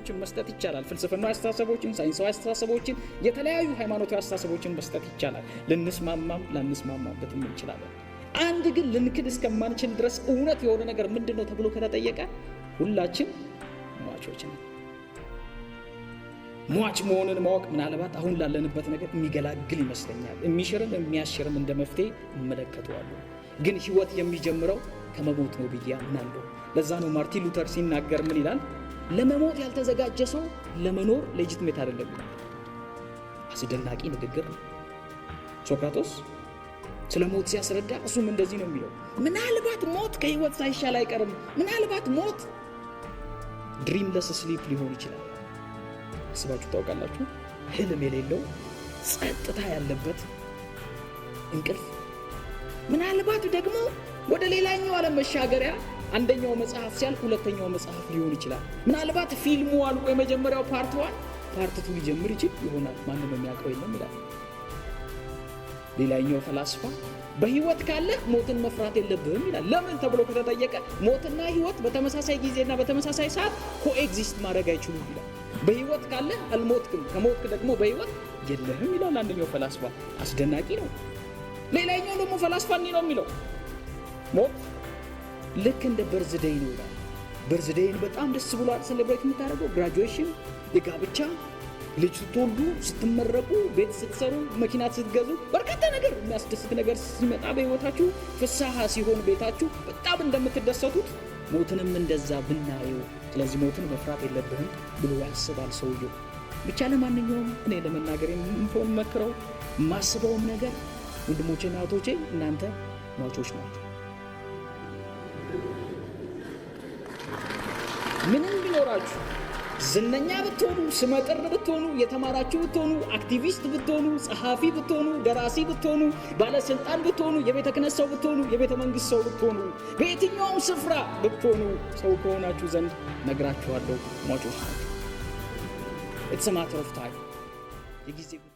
አስተሳሰቦችን መስጠት ይቻላል። ፍልስፍናዊ አስተሳሰቦችን፣ ሳይንሳዊ አስተሳሰቦችን፣ የተለያዩ ሃይማኖታዊ አስተሳሰቦችን መስጠት ይቻላል። ልንስማማም ላንስማማበትም እንችላለን። አንድ ግን ልንክድ እስከማንችል ድረስ እውነት የሆነ ነገር ምንድን ነው ተብሎ ከተጠየቀ ሁላችን ሟቾች ነን። ሟች መሆንን ማወቅ ምናልባት አሁን ላለንበት ነገር የሚገላግል ይመስለኛል። የሚሽርም የሚያሽርም እንደ መፍትሄ እመለከተዋለሁ። ግን ህይወት የሚጀምረው ከመሞት ነው ብዬ አምናለሁ። ለዛ ነው ማርቲን ሉተር ሲናገር ምን ይላል? ለመሞት ያልተዘጋጀ ሰው ለመኖር legitimate አይደለም ይላል። አስደናቂ ንግግር ነው። ሶክራቶስ ስለ ሞት ሲያስረዳ እሱም እንደዚህ ነው የሚለው፣ ምናልባት ሞት ከህይወት ሳይሻል አይቀርም። ምናልባት ሞት dreamless sleep ሊሆን ይችላል። አስባችሁ ታውቃላችሁ? ህልም የሌለው ጸጥታ ያለበት እንቅልፍ፣ ምናልባት ደግሞ ወደ ሌላኛው ዓለም መሻገሪያ አንደኛው መጽሐፍ ሲያልቅ ሁለተኛው መጽሐፍ ሊሆን ይችላል። ምናልባት ፊልሙ አልቆ የመጀመሪያው part one part two ሊጀምር ይችል ይሆናል። ማንም የሚያውቀው የለም ይላል። ሌላኛው ፈላስፋ በህይወት ካለህ ሞትን መፍራት የለብህም ይላል። ለምን ተብሎ ከተጠየቀ ሞትና ህይወት በተመሳሳይ ጊዜና በተመሳሳይ ሰዓት coexist ማድረግ አይችሉም ይላል። በህይወት ካለህ አልሞትክም፣ ከሞትክ ደግሞ በህይወት የለህም ይላል አንደኛው ፈላስፋ። አስደናቂ ነው። ሌላኛው ደግሞ ፈላስፋ እንዲህ ነው የሚለው፣ ሞት ልክ እንደ birthday ነው ይላል። Birthday ን በጣም ደስ ብሏል celebrate የምታደርገው graduation፣ የጋብቻ፣ ልጅ ስትወልዱ፣ ስትመረቁ፣ ቤት ስትሰሩ፣ መኪና ስትገዙ፣ በርካታ ነገር የሚያስደስት ነገር ሲመጣ በህይወታችሁ ፍስሐ ሲሆን ቤታችሁ በጣም እንደምትደሰቱት ሞትንም እንደዛ ብናየው፣ ስለዚህ ሞትን መፍራት የለብህም ብሎ ያስባል ሰውየው። ብቻ ለማንኛውም እኔ ለመናገር የምሞክረው የማስበውም ነገር ወንድሞቼና እህቶቼ እናንተ ሟቾች ናችሁ። ምንም ቢኖራችሁ፣ ዝነኛ ብትሆኑ፣ ስመጥር ብትሆኑ፣ የተማራችሁ ብትሆኑ፣ አክቲቪስት ብትሆኑ፣ ጸሐፊ ብትሆኑ፣ ደራሲ ብትሆኑ፣ ባለስልጣን ብትሆኑ፣ የቤተ ክህነት ሰው ብትሆኑ፣ የቤተ መንግስት ሰው ብትሆኑ፣ በየትኛውም ስፍራ ብትሆኑ ሰው ከሆናችሁ ዘንድ ነግራችኋለሁ፣ ሟቾች ናችሁ። It's matter of time፣ የጊዜ ጉዳይ።